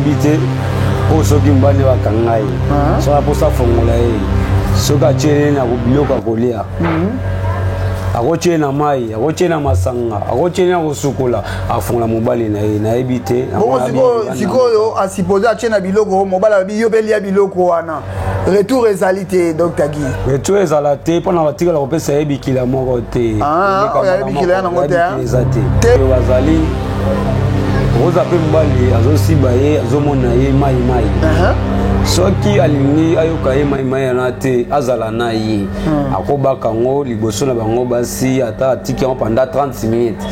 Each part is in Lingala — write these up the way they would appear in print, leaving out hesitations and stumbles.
Nayebi te oyo soki mobali nde bakanga ye, soki aposa afongola ye, soki atie ye na biloko ya kolia, akotie na mai, akotie na masanga, akotie na kosukola, afongola mobali na ye. Nayebi te. Bongo sikoyo asupose atie na biloko, mobali alobi yo mpe lia biloko wana, retour ezali te, Docteur Guy? Retour ezala te, mpona batikala kopesa ye bikila moko te. Bikila yango te? Eza te. Bazali oza mpe mobali azosiba ye, azomona ye mai mai. Soki alingi ayoka ye mai mai yana te, azala na ye, akobaka yango liboso na bango basi, ata atiki yango pendant 30 minutes.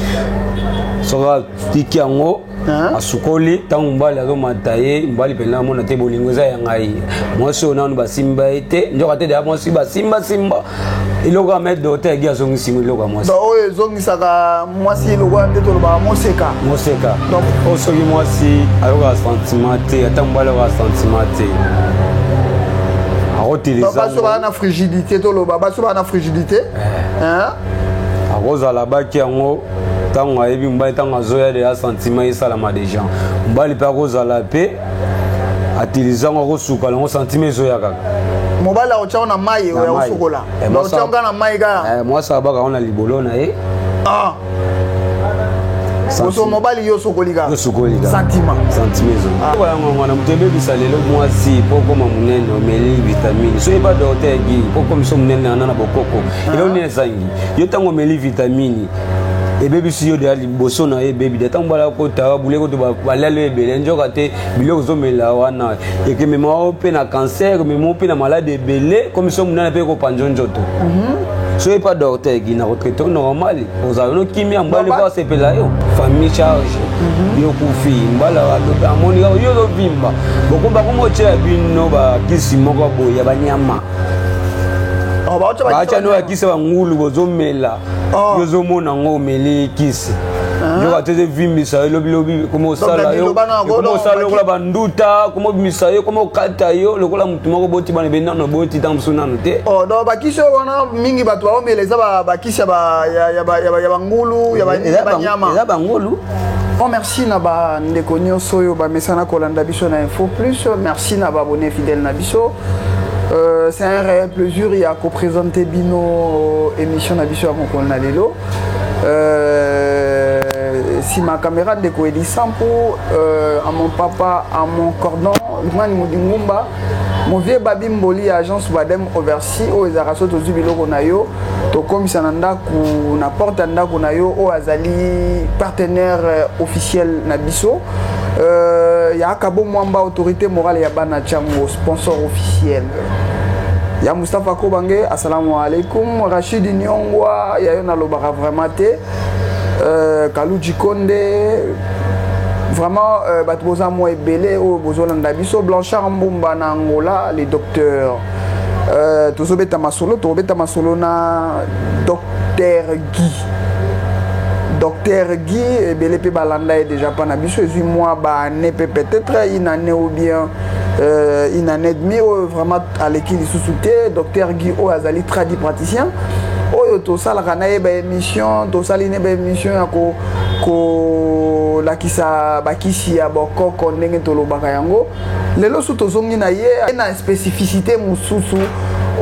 Soki atiki yango, asukoli, ntango mobali azomata ye, mobali mpenza amona te bolingo eza ya ngai. Mwasi oyo nanu basimba ye te, nzoka te deya mwasi basimbasimba eloko ya maître docteur Guy azongisi eloko ya mwasi. Oyo ezongisaka mwasi lokola nde tolobaka moseka. Moseka oyo, soki mwasi ayokaka sentiment te, ata mobali ayokaka sentiment te, akotelisa. Baso baa na frigidité, toloba baso baa na frigidité. Akozala baki yango, ntango ayebi mobali, ntango azoya deya, sentiment esalama deja. Mobali mpe akozala mpe atiliza yango, akosuka yango, sentiment ezoya kaka. Mobali akotyango na mai ya kosukola, akotyango kaka na mai kaka. Mwasi abaka yango na libolo na ye. Boso mobali, yo osokoli kaka. Osokoli kaka. Sentiment. Sentiment ezo yango wana. Moto ebebisa lelo mwasi mpo okoma monene, omeli vitamine. So yeba docteur Guy, mpo okomisa monene wana na bokoko, eloko nini ezangi yo? Ntango omeli vitamine, ebebisi yo deya liboso na ye, ebebi de. Ntango bala kota bule koto balali yo ebele, nzoka te biloko ozomela wana ekemema yo mpe na cancer, emema yo mpe na maladi ebele. Komiso monene mpe ekopanza nzoto. Soki pa docteur Guy na kotraite normal, ozala no kimia, mobali mpo asepela yo, famille charge yo kufi, mbala amoni kaka yo ozovimba. Bakoma otyela bino bakisi moko boye ya banyama, batya no bakisi ya bangulu, bozomela. Yo ozomona yango, omeli kisi, yoka te, evimbisa yo lobilobi, koma osala yo, koma osala lokola banduta, koma obimisa yo, koma okata yo lokola motu moko boti bana ebe nano boti ntango mosusu nano te. Donc bakisi oyo wana mingi bato baomela eza bakisi ya bangulu, ya banyama? Eza bangulu. Bon, merci na bandeko nyonso oyo bamesana kolanda biso na Info Plus. Merci na baabonné fidèle na biso. C'est un réel plaisir ya koprésente bino émission na biso ya mokolo na lelo. Nsima caméra, ndeko Eli Sampo, à mon papa, à mon cordon Lungani Modingumba, mon vieux Babi Mboli ya agence Badem Oversi, oyo ezalaka so tozwi biloko na yo, tokomisa na ndako, na porte ya ndako na yo, oyo azali partenaire officiel na biso. Ya Akabo Mwamba, autorité morale ya bana Tchango, sponsor officiel ya Mustapha Kobange. Assalamu alaikum. Rachid Nyongwa ya yo, nalobaka vraiment te. Kaluji Konde, vraiment, bato boza mwa ebele oyo bozolanda biso. Blanchard Mbumba na Angola, les docteurs, tozobeta masolo, tokobeta masolo na docteur Guy. Docteur Guy, ebele mpe balanda ye déjà mpa na biso. Ezwi mwa baannée mpe, peut-être une année ou bien une année et demie oyo vraiment aleki lisusu te. Docteur Guy oyo azali tradi praticien oyo tosalaka na ye baémission, tosali ne baémission ya kolakisa bakisi ya bokoko ndenge tolobaka yango. Lelo so tozongi na ye na spécificité mosusu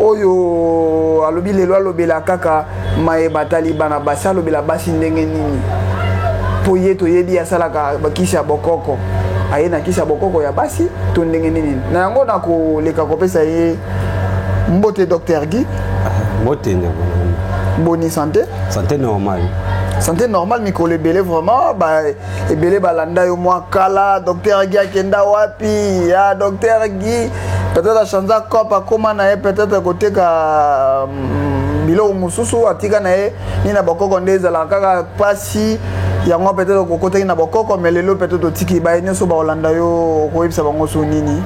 oyo alobi lelo alobela kaka mayeba atali bana basi, alobela basi ndenge nini, mpo ye toyebi asalaka bakisi ya bokoko, aye na kisi ya bokoko ya basi to ndenge nini. Na yango nakoleka kopesa ye mbote. Docteur Guy. Mbote, ndeko. Boni santé? Santé normale. Santé normale. Mikolo ebele vraiment, ba ebele balanda yo mwa kala. Docteur Guy akenda wapi? Ya docteur Guy peut-être achanza cope, akóma na ye peut-être koteka biloko mosusu, atika na ye nini na bokoko nde ezalaka kaka mpasi yango. Peut-être okokotaki na bokoko, mais lelo peut-être otiki. Baye nyonso bakolanda yo, okoyebisa bango so nini?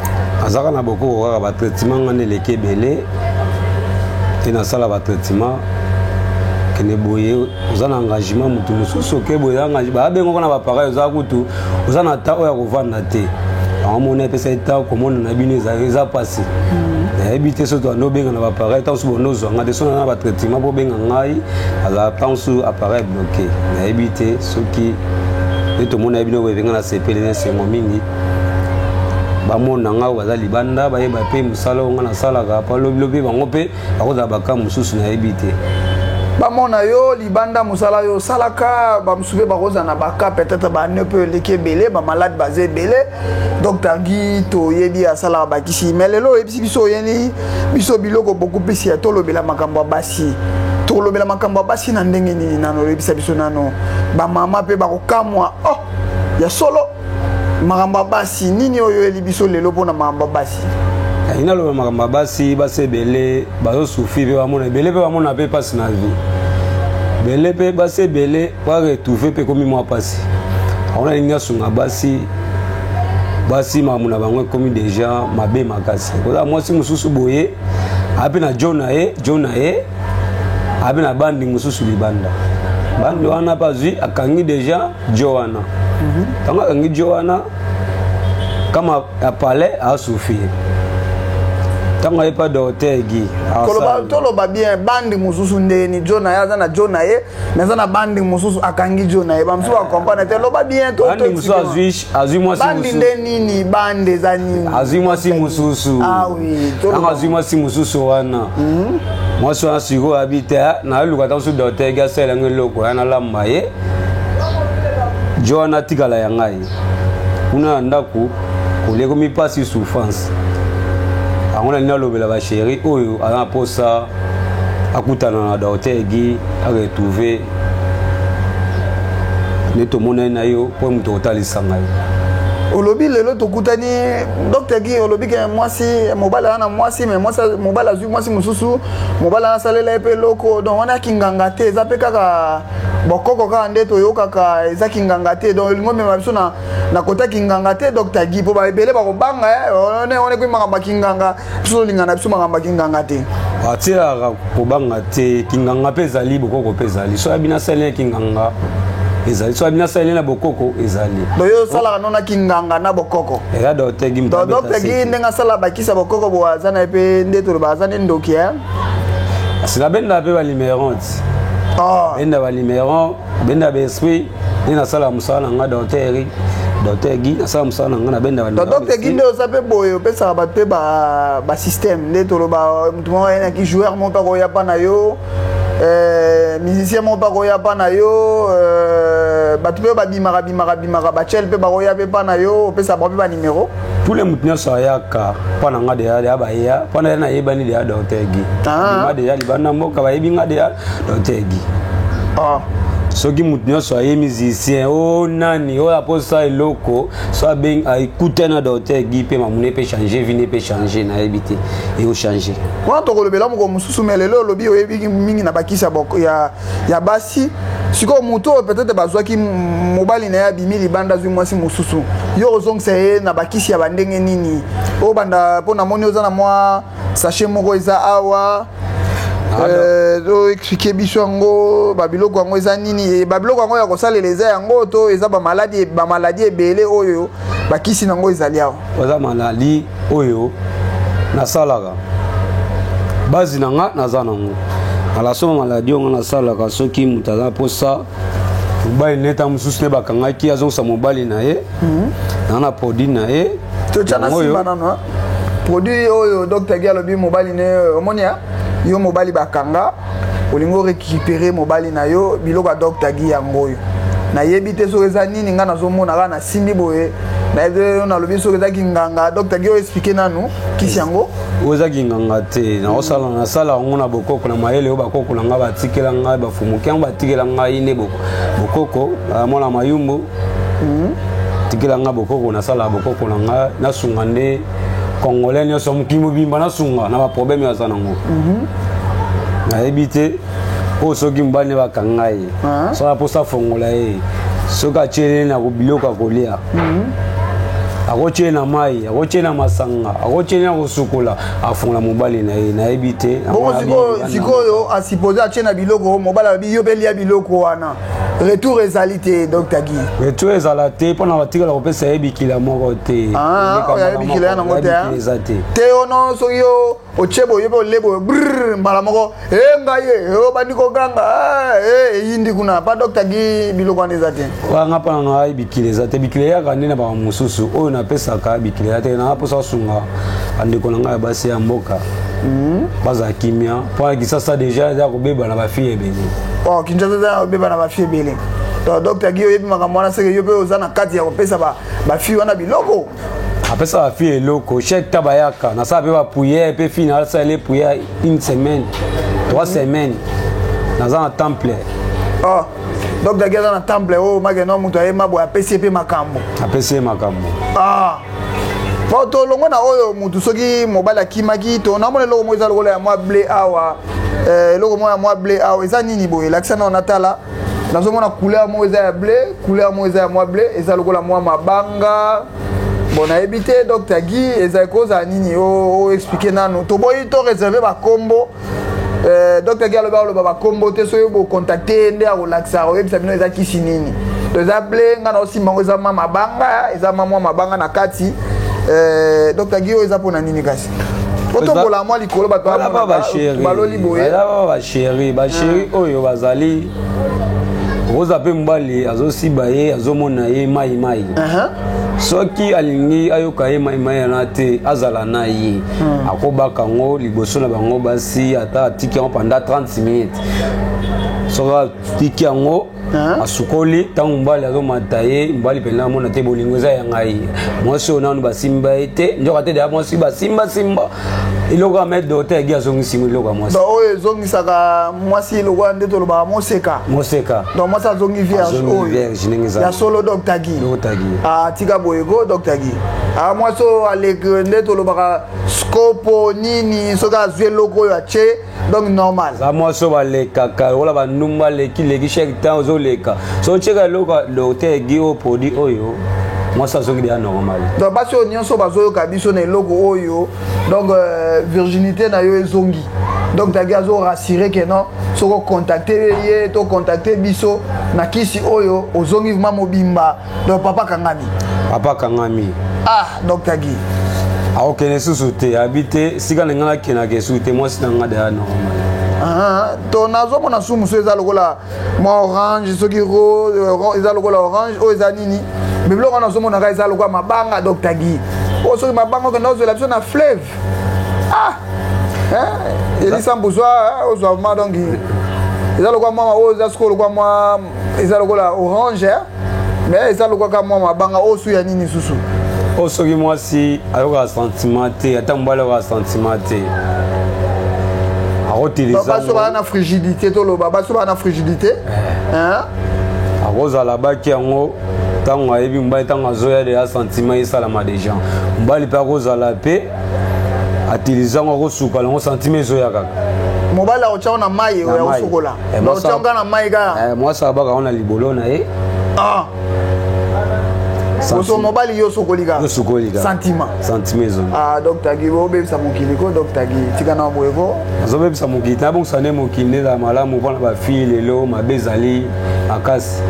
Azalaka na bokoko kaka, batraitement ngana eleki ebele te. Nasala batraitement kende boye, oza na engagement, motu mosusu oke boye, babengoko na bapareil, oza kutu oza na ta oyo ya kovanda te. Yango mona epesa ye ta komona na bino eza mpasi. Nayebi te soki tobanda obenga na bapareil, ntango mosusu bonde ozwa nga te. So na batraitement mpo obenga ngai, azala ntango mosusu appareil bloqué, nayebi te. Soki nde tomona ye bino boye, ebenga na sepeli na esengo mingi. Bamona nga oyo baza libanda, bayeba mpe mosala oyo nga nasalaka, pa lobilobi bango mpe bakozala baka mosusu, nayebi te. Bamona yo libanda, mosala yo osalaka, bamosusu mpe bakozala na baka, peut-être bane mpe eleki ebele, bamalade baza ebele. Docteur Guy, toyebi asalaka bakisi, mais lelo oyebisi biso, oyeni biso biloko beaucoup plus ya tolobela makambo ya basi. Tolobela makambo ya basi na ndenge nini? Nano oyebisa biso nano, bamama mpe bakokamwa. Oh, ya solo, makambo ya basi nini oyo oyeli biso lelo mpona makambo ya basi? Nalingi naloba makambo ya basi. Basi ebele bazosouffrir, mpe bamona ebele, mpe bamona mpe mpasi na vie ebele, mpe basi ebele baretrouve mpe ekomi mwa mpasi. Yango nalingi asunga basi. Basi, makambo na bango ekomi déjà mabe makasi. Kozala mwasi mosusu boye, ape na jo na ye, jo na ye ape na bandi mosusu libanda. Bandi wana mpe azwi, akangi déjà jo wana. Ntango akangi jo wana kama ya palais, asouffrir. Ntango aye pa docteur Guy. Toloba bien, bandi mosusu ndeni? Jo na ye aza na jo na ye, mais aza na bandi mosusu, akangi jo na ye. Bamosusu bacomprendre te, loba bien. Bandi mosusu azwi mwasi. Bandi nde nini? Bandi eza nini? Azwi mwasi mosusu. Ah oui. Ntango azwi mwasi mosusu wana, mwasi wana sikoyo abi te, naluka ta mosusu docteur Guy asala yango eloko ya nalamba ye, jo wana atikala ya ngai kuna na ndako, kolia ekomi mpasi, souffrance. Yango nalingi nalobela bachéri oyo aza na mposa akutana na docteur Guy, aretrouve nde tomonani na yo mpo moto kotalisa ngai. Olobi lelo tokutani, docteur Guy. Olobi ke mwasi, mobali aza na mwasi, mais mwasi, mobali azwi mwasi mosusu, mobali asalela ye mpe eloko. Donc wana kinganga te, eza mpe kaka bokoko, kaka nde toyokaka, eza kinganga te. Donc olingi omema biso na kota kinganga te, docteur Guy, mpo baebele bakobanga wana ekoyi makambo ya kinganga. Biso tolinga na biso makambo ya kinganga te. Atielaka kobanga te. Kinganga mpe ezali, bokoko mpe ezali. So abi nasali kinganga ezali, so abi nasali na bokoko ezali. Donc yo osalaka no na kinganga na bokoko? Eza docteur Guy. Donc docteur Guy, ndenge asala bakisa bokoko bo, aza na ye mpe nde toloba aza nde ndoki. Asi nabenda mpe banuméro ti benda banuméro, benda baesprit, nde nasala mosala na nga. Docteur Guy, nasala mosala na nga, nabenda. Docteur Guy, nde oza mpe boye, opesaka bato mpe basystème, nde toloba motu moko ayenaki, joueur moko mpe akoya mpa na yo, musicien moko mpe akoya mpa na yo, bato mpe babimaka bimaka bimaka, bachel mpe bakoya mpe mpa na yo, opesaka bango mpe banimero? Tous les motu nyonso ayaka mpa na nga, deya deya baya mpa na ye, nayebani deya docteur Guy. Bima deya libanda mboka, bayebi nga deya docteur Guy. Soki motu nyonso aye, musicien o nani oyo aposa eloko, so abengi, akute na docteur Guy, mpe mamune mpe change vie mpe change, nayebi te, ekochange. Wana tokolobela moko mosusu, mais lelo olobi oyebi mingi na bakisi ya basi. Sikoyo motu oyo peut-être bazwaki mobali na ye, abimi libanda, azwi mwasi mosusu, yo ozongisa ye na bakisi ya bandenge nini oyo banda? Mpo namoni oza na mwa sachet moko eza awa, oexplique biso yango, babiloko yango eza nini? Babiloko yango ya kosalela eza yango to eza bamaladi, bamaladi ebele oyo bakisi nango ezali awa? Oza maladi oyo nasalaka, base na nga naza nango alasoma maladi oyo nga nasalaka. Soki moto aza mposa mobali neta mosusu nde bakangaki, azongisa mobali na ye, naa na produit na ye. Totya na nsima nano produit oyo docteur Guy alobi mobali ne. Omoni yo mobali bakanga, olingi orécupérer mobali na yo, biloko ya docteur Guy yango oyo. Nayebi te soki eza nini, ngai nazomona kaka nasimbi boye, nayebi te. Nalobi soki ezaki nganga, docteur Guy oyo explique nanu kisi yango. Oyo ezaki nganga te. Naosala, nasala yango na bokoko, na mayele oyo bakoko na ngai batikela ngai, bafumuki yango batikela ngai nde bokoko mwana mayumbu tikela ngai bokoko. Nasala bokoko na ngai, nasunga nde congolais nyonso, mokili mobimba, nasunga na baproblème oyo aza nango. Nayebi te oyo soki mobali nde bakanga ye, soki aposa afongola ye, soki atieli na biloko ya kolia, akotie na mai, akotie na masanga, akotie na kosukola, afongola mobali na ye. Nayebi te. Bongo sikoyo asupposer atie na biloko, mobali alobi yo mpe lia biloko wana, retour ezali te, docteur Guy? Retour ezala te, mpona batikala kopesa ye bikila moko te. Oyo bikila yango te? Eza te. Te, ono soki yo Otie boye mpe ole boye, brr, mbala moko e ngai ye obandi koganga, eyindi kuna pa docteur Guy. Biloko wana eza te? Wanga mpa na ngai bikili eza te. Bikili eyaka nde na bango mosusu oyo napesaka. Bikili eza te. Nanga mposa asunga bandeko na ngai ya basi ya mboka, bazala kimia, mpo na Kisasa déjà eza kobeba na bafille ebele. Oh, Kinshasa eza kobeba na bafille ebele. Donc docteur Guy, oyebi makambo wana, seke yo mpe oza na kati ya kopesa bafille wana biloko. Apesa bafille eloko chaque temps bayaka, nasala mpe baprière mpe fille nasala prière une semaine, 3 semaines, naza na temple. Oh, docteur Guy aza na temple oyo makeno moto ayema boye, apesi ye mpe makambo. Apesi ye makambo. Ah, bon, tolongwa na oyo. Motu soki mobali akimaki, to namona eloko moko eza lokola ya mwa bleu awa, eloko moko ya mwa bleu awa, eza nini boye? Elakisa nao natala. Nazomona couleur moko eza ya bleu, couleur moko eza ya mwa bleu, eza lokola mwa mabanga. Bon, nayebi te, docteur Guy, eza ekozala nini? O expliquer nanu. Toboyi to réserve bakombo. Docteur Guy alobi aloba bakombo te. Soki bocontacte nde akolakisa, oyebisa bino eza kisi nini. To eza bleu, nga na osimba yango, eza mwa mabanga, eza ma mwa mabanga na kati. Docteur Guy, oyo eza mpona nini? Kasi otombola mwa likolo, bato baloli boye. Bachéri, bachéri oyo bazali okoza mpe mobali azosiba ye, azomona ye mai mai. Soki alingi ayoka ye mai mai yana te, azala na ye, akobaka yango liboso na bango basi, ata atiki yango pendant 30 minutes. Soki atiki yango, asukoli, ntango mobali azomata ye, mobali mpenza amona te bolingo eza ya ngai. Mwasi oyo nanu basimba ye te, nzoka te deya mwasi basimbasimba eloko ya maître docteur Guy azongisi eloko ya mwasi. Donc oyo ezongisaka mwasi lokola nde tolobaka moseka. Moseka. Donc mwasi azongi vierge. Oyo vierge ndenge eza ya solo, docteur Guy. Docteur Guy. Ah, tika boye ko, docteur Guy. Ah, mwasi oyo aleki nde tolobaka scopo nini, soki azwi eloko oyo atie, donc normal. Za mwasi oyo balekaka lokola bandumba, aleki leki chaque temps ozoleka. So otieka eloko docteur Guy oyo, produit oyo, mwasi azongi deya normal. Donc basi oyo nyonso bazoyoka biso na eloko oyo, donc virginité na yo ezongi. Donc Guy azorassure ke non, soki ocontacte ye to contacte biso na kisi oyo, ozongi vraiment mobimba. Donc papa kangami. Papa kangami. Ah, docteur Guy. Akokende susu te, abi te sika na ngai nakendaka esusu te, mwasi na ngai deya normal. Ah, to nazomona su mosusu eza lokola mwa orange, soki rose, eza lokola orange. Oyo eza nini? Mais biloko wana nazomonaka eza lokola mabanga. Docteur Guy, oyo soki mabanga, okenda ozwela biso na fleuve. Ah, elisa mbuzwa ozwa ma. Donc eza lokola mwa oyo eza sikoyo lokola mwa, eza lokola orange, mais eza lokola kaka mwa mabanga. Oyo su ya nini susu? Oyo soki mwasi ayokaka sentiment te, ata mobali ayokaka sentiment te, akoutiliser. Baso baa na frigidité, toloba baso baa na frigidité. Akozala baki yango, ntango ayebi mobali, ntango azoya deya, sentiment esalama déjà. Mobali mpe akozala mpe autiliser yango, akosuka yango, sentiment ezoya kaka. Mobali akotyango na mai oyo akosukola, otyango kaka na mai kaka. Mwasi abaka yango na libolo na ye. Oso mobali, yo osokoli kaka. Osokoli kaka. Sentiment. Sentiment ezongi. Ah, docteur Guy, obebisa mokili ko. Docteur Guy, tika na boye ko. Azobebisa mokili te, nabongisa nde mokili nde ezala malamu mpona bafille. Lelo mabe ezali makasi.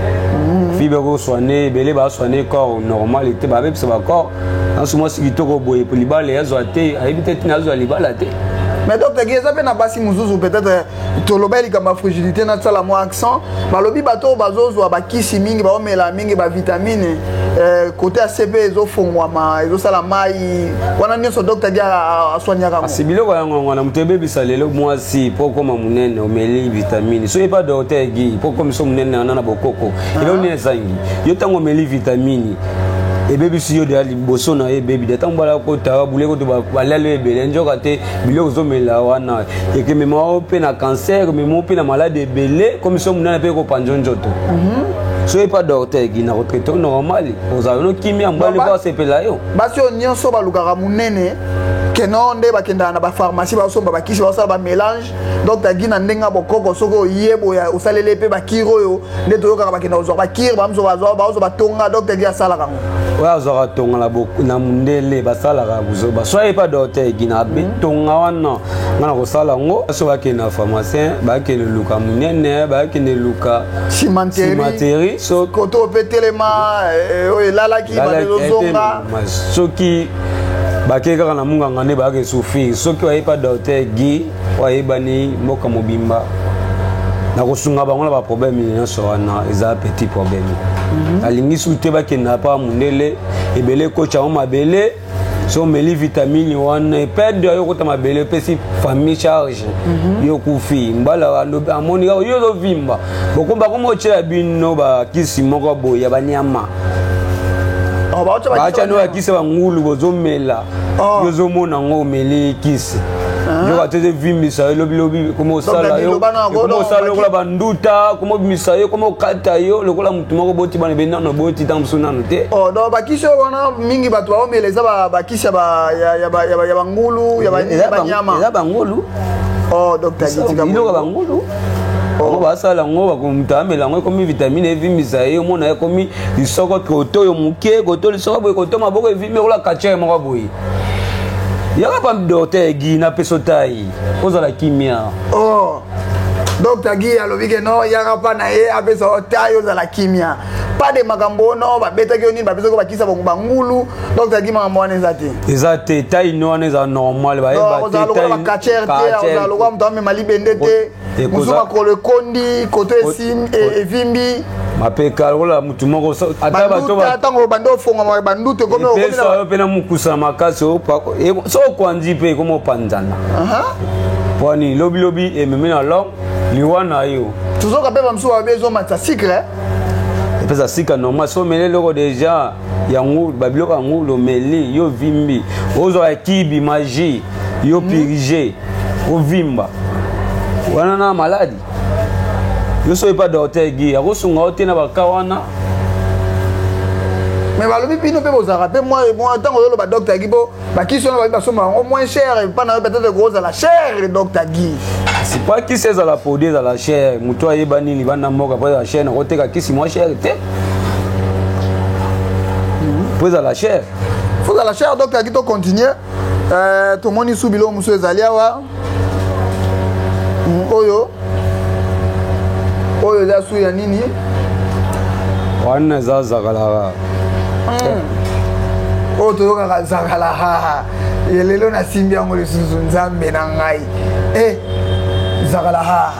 Fille bakosoigne ebele, basoigne corps normal te, babebisa bacorps. Naso mwasi kitoko boye, libala azwa te, ayebi te ntina azwa libala te. Mais docteur Guy, eza mpe na basi mosusu, peut-être toloba likambo ya frigidité, nasala mwa accent, balobi bato oyo bazozwa bakisi mingi, baomela mingi bavitamine, kote ya se mpe ezofongwama, ezosala mai wana nyonso. Docteur Guy aswaniaka. Kasi biloko yango wana moto ebebisa lelo mwasi mpo okóma monene, omeli vitamine. Soki epa docteur Guy, mpo okomisa monene wana na bokoko, eloko nini ezangi yo? Ntango omeli vitamine, ebebisi yo deya liboso na ye, ebebi de. Ntango bala kota bule koto, balali ebele, nzoka te biloko ozomela wana ekemema yo mpe na cancer, emema yo mpe na maladi ebele. Komiso monene mpe ekopanza nzoto. Soki epa docteur Guy, na kotraite normal, ozala no kimia, mobali mpo asepela yo. Basi oyo nyonso balukaka monene, keno nde bakendaka na bapharmacie, basomba bakisi, basala bamélange. Docteur Guy, na ndenge ya bokoko, soki oye boye, osaleli mpe bakire oyo nde toyokaka bakenda kozwa bakire, bamosusu bazwa batonga. Docteur Guy asalaka yango? Oyo azwaka tonga na mundele, basalaka buzoba. So ayepa docteur Guy na tonga wana, nga na kosala yango. So bakende na pharmacien, bakende luka monene, bakende luka cimenterie. So koto mpe telema, oyo elalaki, bandezozonga. Soki Bakei kaka na munganga nde bayaka esouffrir. Soki oyebi pa docteur Guy oyo ayebani mboka mobimba na kosunga bango na baproblème nyonso wana, eza petit problème. Alingi su te bakenda pa mundele ebele ekotya yango mabele. So omeli vitamine wana, epede yo okota mabele, epesi famille charge. Yo okufi mbala amoni kaka yo ozovimba, bakoma otyela bino bakisi moko boye ya banyama. Oh, baotya bakisi. Batya no bakisi ya bangulu bozomela. Oh. Yo ozomona yango, omeli kisi, nzoka te evimbisa yo lobilobi, koma osala Donc, yo loba na yango, koma donc, osala lokola banduta, koma obimisa yo, koma okata yo lokola motu moko boti bana ebe nano boti ntango mosusu nano te. Oh, donc bakisi oyo wana mingi bato baomela eza bakisi ya bangulu, ya banyama. Eza bangulu. Oh, docteur Guy, tika biloko ya boye. Bangulu bango basala yango, bakomuta amela yango, ekomi vitamine, evimbisa ye. Omona ekomi lisoko koto oyo moke, koto lisoko boye, koto maboko evimbi lokola kachere moko boye. Yaka pa docteur Guy, napesa otai ozala kimia. Oh, docteur Guy alobi ke no yaka mpa na ye, apesa yo tai, ozala kimia. Pas de makambo ono babetaki yo nini, bapesaki yo bakisi ya bango bangulu. Docteur Guy, makambo wana eza te. Eza te, tai no wana eza normal, bayeba te. Ozala lokola bacatcheur te, ozala lokola moto amema libende te. Mosusu makolo ekondi koto, evimbi. Mapeka lokola motu moko ata bato. Banduta, ntango bandi ofongama banduta ekomi okomi epesa yo mpe na mokusa makasi, so okwanzi mpe ekoma opanzana. Pwani lobilobi ememi na long liwa na yo. Tozoka mpe bamosusu babi ezomatisa sucre. Epesa sika normal. So omeli eloko deja yango, babiloko yango lomeli yo, vimbi, ozwa kibi magie yo purige, ovimba wana na maladi yo. So epa docteur Guy, akosunga yo te na baka wana. Mais balobi bino mpe bozalaka mpe mwa ntango ozoloba docteur Guy, mpo bakisi wana babi basomba yango moins cher epa na yo, peut-être kozala cher, docteur Guy. C'est pas kisi ezala produit ezala cher. Moto ayeba nini banda mboka po ezala cher, nakoteka kisi mwa cher te po ezala cher. Faut ozala cher, docteur Guy. Tocontinue. Tomoni su biloko mosusu ezali awa. Oyo eza su ya nini? Wana eza zakalaka. Oyo toyokaka zakala, ye lelo nasimbi yango lisusu. Nzambe na ngai e zakala ha,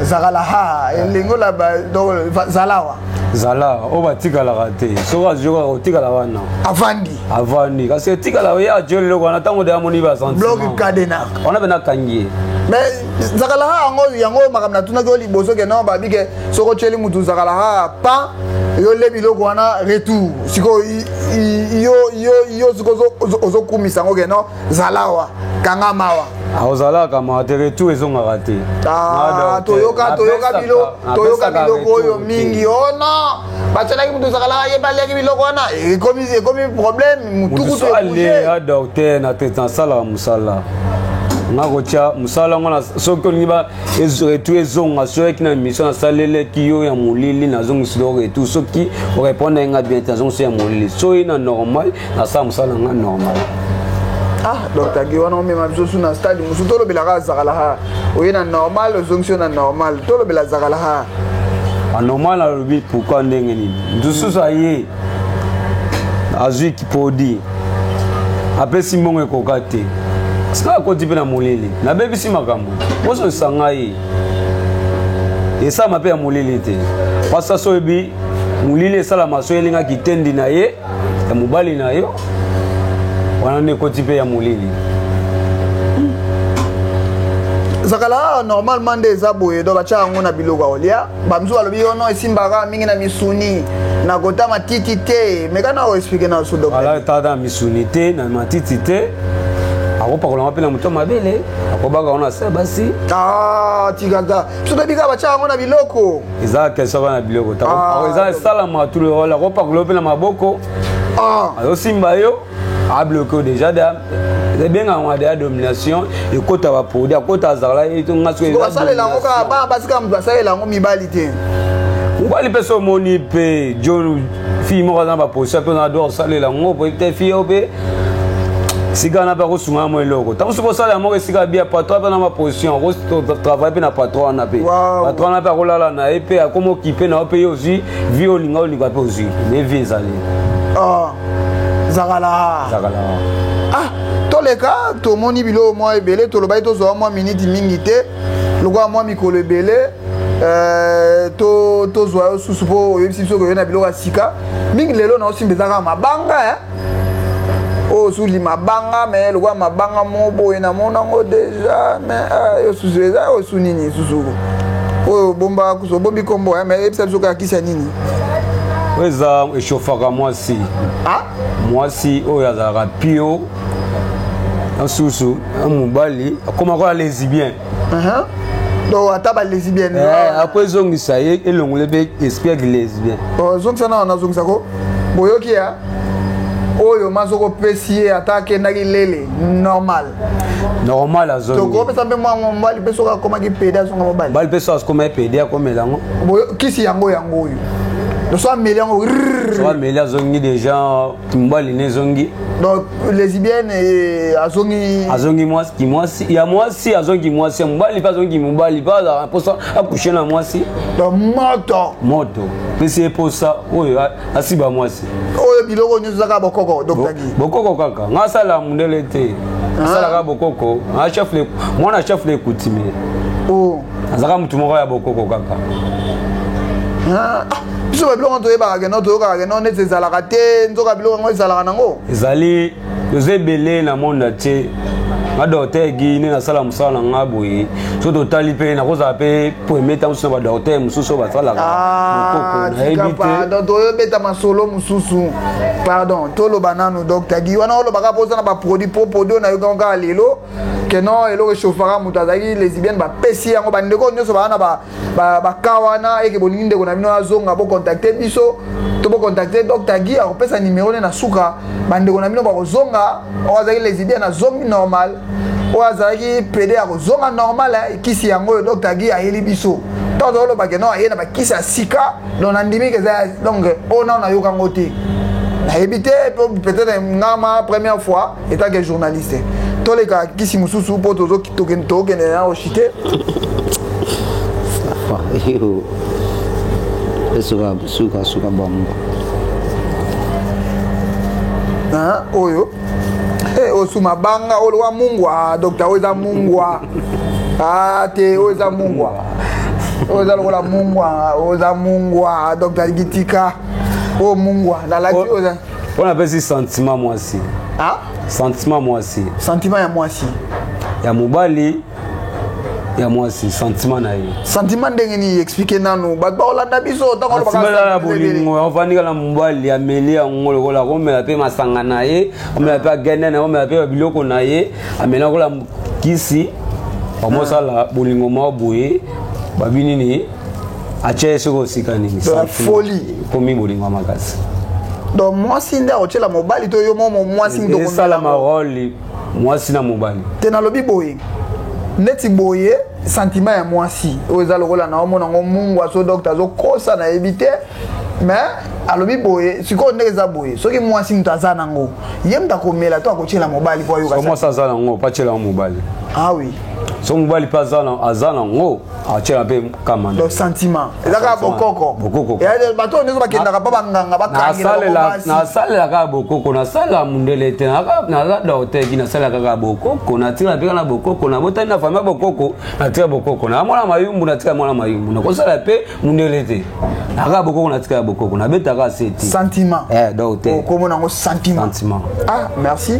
zakala ha, elingi olaba donc zalawa. Zala oyo batikalaka te, soki azwi kaka kotikala wana. Avandi. Avandi, kasi etikala ye atio eloko wana ntango de amoni basentiment bloc cadena. Wana mpe nakangi ye. Mais zakala ha yango makambo natunaki oyo liboso ke non, babi ke soki otyeli mutu zakala ha pa yo le biloko wana retour. Sikoyo yo sikoyo ozokumisa yango ke non, zalawa, kanga mawa. Ozalaka mawa te, retour ezongaka te. Ah, toyoka biloko oyo mingi. O non, batialaki mutu zakala, ye baliaki biloko wana, ekomi problème mutu kutu. Ale docteur na te, nasalaka mosala nga kotya mosala yango. Soki olingi ba retour ezonga, soki na mission nasaleleki yo ya molili, nazongisi yo retour. Soki orépondre nga bien te, nazongisi ya molili. Soki na normal, nasala mosala nga normal. Ah, docteur Guy, wana omema biso su na stade mosusu. Tolobelaka azakala ha, oye na normal, ozongisi yo na normal. Tolobela azakala ha. Anormal alobi pourquoi, ndenge nini mosusu aye azwi produit, apesi mbongo ekoka te, sika akoti mpe na molili, nabebisi makambo bozongisa ngai. Esalama mpe ya molili te, pasa so oyebi molili esalama so elingaki tendi na ye ya mobali na yo wana nde ekoti mpe ya molili. Zakala normalement nde eza boye, donc batya yango na biloko ya kolia. Bamosusu balobi yo no esimbaka mingi na misuni, na kota matiti te. Mais kana oexpliquer na so, docteur. Ala tata na misuni te, na matiti te, akopakolanga mpe na moto mabele, akobaka wana se basi. Ah, tikaka biso toyebi kaka batya yango na biloko. Eza question kaka na biloko. Eza esalama tulolo, akopakola mpe na maboko, azosimba yo, abloqué déjà da ebengaka deya domination, ekota baproduit, akota azala. Basalela yango kaka bana basi, kaka moto basalela yango, mibali te? Mobali mpe so omoni mpe john fille moko aza na baposition mpe na droit kosalela yango, po te fille oyo mpe sika wana mpe akosunga mo eloko. Ntango soki osala moko esika bia patron mpe na baposition, akotravaille mpe na patron wana, mpe patron wana mpe akolala na ye, mpe akoma okipe na yo, mpe yo ozwi vie olinga, olinga mpe ozwi me vie ezali. Ah. Zakala. Zakala. Ah, toleka tomoni biloko mwa ebele, tolobaki tozwa mwa miniti mingi te, lokola mwa mikolo ebele. Tozwa yo susu mpo oyebisi biso koyo na biloko ya sika mingi. Lelo na osimba eza kaka mabanga, oyo suli mabanga, mais lokola mabanga mo boye namona yango déjà, mais yo susu eza oyo su nini susu oyo obomba kusu, obombi nkombo, mais yebisa biso kaka kisi ya nini. Oyo eza echauffaka mwasi. Ah? Mwasi oyo azalaka pio na susu na mobali akoma kola lesbien. Donc ata balesbienne? Apo ezongisa ye, elongole mpe esprit ya lesbien. Ozongisa na nazongisa ko boyoki ya oyo ma soki opesi ye, ata akendaki lele, normal. Normal, azongi. Tokopesa mpe mwa mobali mpe soki akomaki pédé, azonga mobali. Mobali mpe so akomaki pédé, akomela yango. Kisi yango, yango oyo so ameli yango? So ameli, azongi déjà mobali ne, ezongi. Donc lesbienne azongi. Azongi mwasi, mwasi ya mwasi, azongi mwasi ya mobali mpe azongi mobali mpe azalaka mposa acoucher na mwasi. Donc moto. Moto pesi ye mposa oyo asiba mwasi. Oyo biloko nyonso ezaka bokoko, docteur Guy? Bokoko kaka. Nga asala mondele te, asalaka bokoko. Nga chef, mwana chef le coutumier. Oh. Azalaka motu moko ya bokoko kaka. Ah, biso babiloko wana toyebaka keno, toyokaka keno neti ezalaka te, nzoka biloko yango ezalaka nango. Ezali, toza ebele na monde atie. Nga docteur Guy nde nasala mosala na nga boye. So totali mpe, nakozala mpe premier ntango mosusu na badocteur mosusu oyo basalaka bokoko, nayebi te. Donc toyobeta masolo mosusu, pardon, toloba nanu docteur Guy wana olobaka mpo oza na baproduit, po produit oyo nayokango kaka lelo ke non, eloko echauffaka moto azalaki lesbienne, bapesi yango bandeko nyonso baa na baka wana eke bolingi ndeko na bino azonga, bocontacte biso to bocontacte docteur Guy, akopesa nimero ne na suka. Bandeko na bino bakozonga, oyo azalaki lesbienne azongi normal, oyo azalaki pédé akozonga normal. Kisi yango oyo docteur Guy ayeli biso, ntango tozoloba ke non, aye na bakisi ya sika, donc nandimi ke eza. Donc oyo nano nayokango te, nayebi te, peut-être nga ma première fois étant que journaliste. Toleka kisi mosusu mpo tokende na oshite. Esuka suka suka bango. Oyo osu mabanga oyo wa mungwa, docteur, oyo eza mungwa te, oyo eza mungwa, oyo eza lokola mungwa, oyo eza mungwa. Docteur alingi tika oyo mungwa nalaki oyo eza. Mpo napesi sentiment mwasi. Sentiment mwasi. Sentiment ya mwasi? Ya mobali, ya mwasi, sentiment na ye. Sentiment ndenge nini? Explique nanu bato bakolanda biso ntango. Sentiment ya bolingo, avandika na mobali, ameli yango lokola akomela mpe masanga na ye, amela mpe agene na ye, amela mpe biloko na ye, ameli lokola kisi, bamosala bolingo moko boye, babi nini, atia ye soki osika nini. Folie. Komi bolingo ya makasi. Donc mwasi nde akotiela mobali to yo mo mwasi? Esalama role mwasi na mobali. Te, nalobi boye, neti boye sentiment ya mwasi oyo eza lokola na omona yango mungu aso, docteur azokosa, nayebi te, mais alobi boye sikoyo ndenge eza boye, soki mwasi moto aza nango, ye moto akomela to akotiela mobali po ayoka? So mwasi aza nango, mpo atiela mobali. Ah oui. So mobali mpe aza nango, atiela mpe kama. Donc sentiment eza kaka bokoko? Bokoko. Bato oyo nyonso bakendaka mpo banganga bakangela. Nasalela kaka bokoko, nasalela mundele te. Naza docteur Guy, nasalela kaka bokoko, natikala mpe kaka na bokoko, nabotani na famille bokoko, natika bokoko na mwana mayumbu, natika mwana mayumbu, nakosala mpe mundele te, nakaka bokoko, natikala bokoko, nabetaka se te. Sentiment. Docteur. Okomona yango sentiment. Sentiment. Ah, merci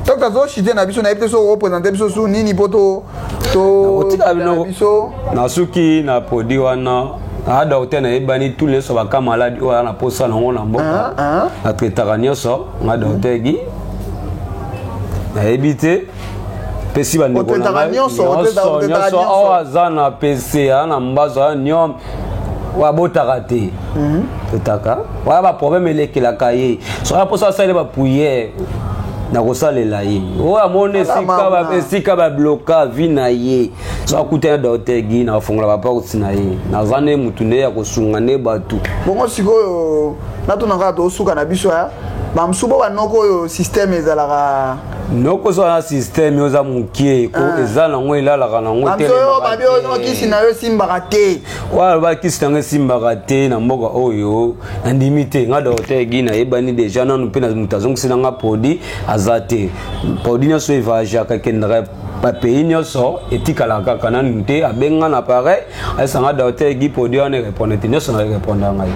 docteur. Azochite na biso, nayebi te soki okoprésente biso su nini mpo to Otika bino. Biso. Nasuki na produit wana. Aa, docteur nayebani tout nyonso, baka maladi oyo aza na posa nango na mboka, natraitaka nyonso. Nga docteur Guy, nayebi te, pesi bandeko na ngai nyonso. Nyonso oyo aza na pc, aza na mbazo, aza nyome, oyo abotaka te, totaka wana baproblème elekelaka ye, soki mposa asaleli baprière, nakosalela ye. Oyo amoni esika babloka vie na ye, so akutani na docteur Guy, nakofongola baporte na ye. Naza nde mutu nde ya kosunga nde bato. Bongo sikoyo natuna kaka, tosuka na biso ya bamosusu bo banoko oyo système ezalaka. Nokozwa na système oza mokie ko Ah. eza nango elalaka nango. Bamso babi oyo kisi na yo esimbaka te. Oyo bakisi nango esimbaka te na mboka oyo, nandimi te. Nga docteur Guy nayebani déjà, nanu mpe moto azongisi nanga produit aza te. Produit nyonso evoyageaka, ekendaka bapays nyonso, etikalaka kaka nanu te. Abenga na appareil, ayesanga docteur Guy, produit wana erépondre te, nyonso na répondre ngai.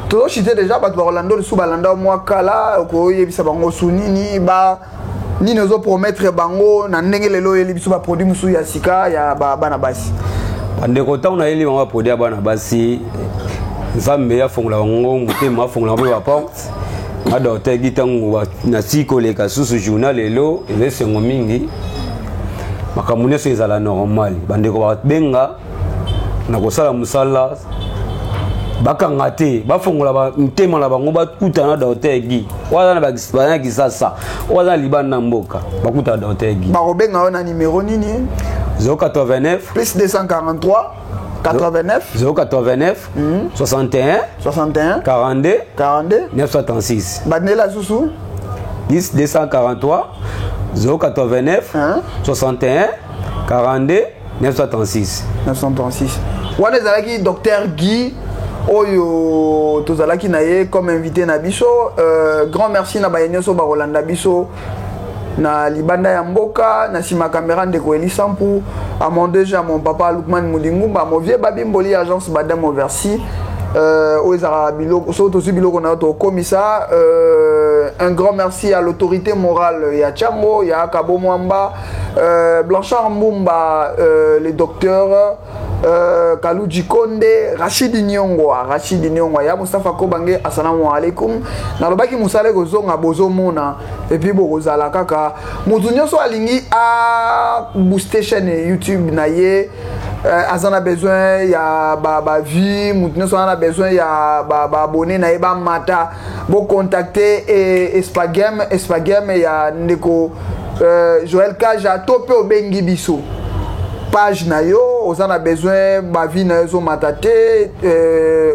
Tozochite déjà, bato bakolanda lisusu, balanda mwa kala. Okoyebisa bango su nini? Ba nini ozopromettre bango na ndenge lelo oyeli biso baproduit mosusu ya sika ya bana basi? Bandeko, ntango nayeli bango baproduit ya bana basi, Nzambe afongola bango motema, afongola bango mpe baporte. Nga docteur Guy, ntango nasi koleka susu journal lelo, eza esengo mingi. Makambo nyonso ezala normal. Bandeko babenga na kosala mosala, bakanga te, bafongola mitema na bango, bakutana na docteur Guy. Oyo aza na Kisasa, oyo aza na libanda na mboka, bakutana docteur Guy. Bakobenga yo na numero nini? 089 Plus 243 89. 089 61 61. 42 42. 936. Bandela susu. 10 243 089 Hein? 61 42 936. 936. Wana ezalaki docteur Guy oyo tozalaki na ye comme invité na biso. Grand merci na baye nyonso bakolanda biso na libanda ya mboka. Na nsima caméra, ndeko Elisampu, à mon DG, à mon papa Lukman Mudingumba, mon vieux Babi Mboli, agence Badam Oversi, oyo ezalaka biloko soki tozwi biloko na yo tokomisa. Un grand merci à l'autorité morale ya Tiango, ya Kabo Mwamba, Blanchard Mbumba, le docteur Kaluji Konde, Rachid Nyongwa, Rachid Nyongwa ya Mustafa Kobange. Assalamu alaikum. Nalobaki mosala ekozonga, bozomona, et puis bokozala kaka. Motu nyonso alingi a booster chaîne YouTube na ye, aza na besoin ya bavues, motu nyonso aza na besoin ya baabonné na ye bamata, bocontacte Espagem, Espagem ya ndeko Joel Kaja, to mpe obengi biso page na yo, oza na besoin bavues na yo ezomata te,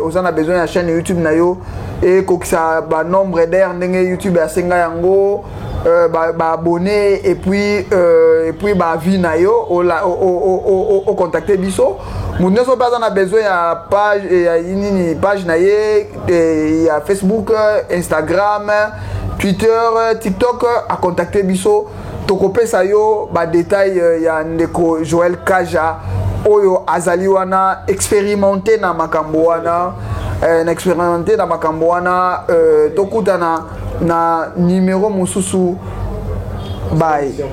oza na besoin ya chaîne YouTube na yo ekokisa banombre d'heure ndenge YouTube asenga yango, baabonné et puis bavues na yo, ocontacte biso. Moto nyonso mpe aza na besoin ya page ya nini, page na ye ya Facebook, Instagram, Twitter, TikTok, acontacte biso, tokopesa yo badetail ya ndeko Joel Kaja oyo azali wana expérimenté na makambo wana, na expérimenté na makambo wana. Tokutana na numero mosusu. Bye.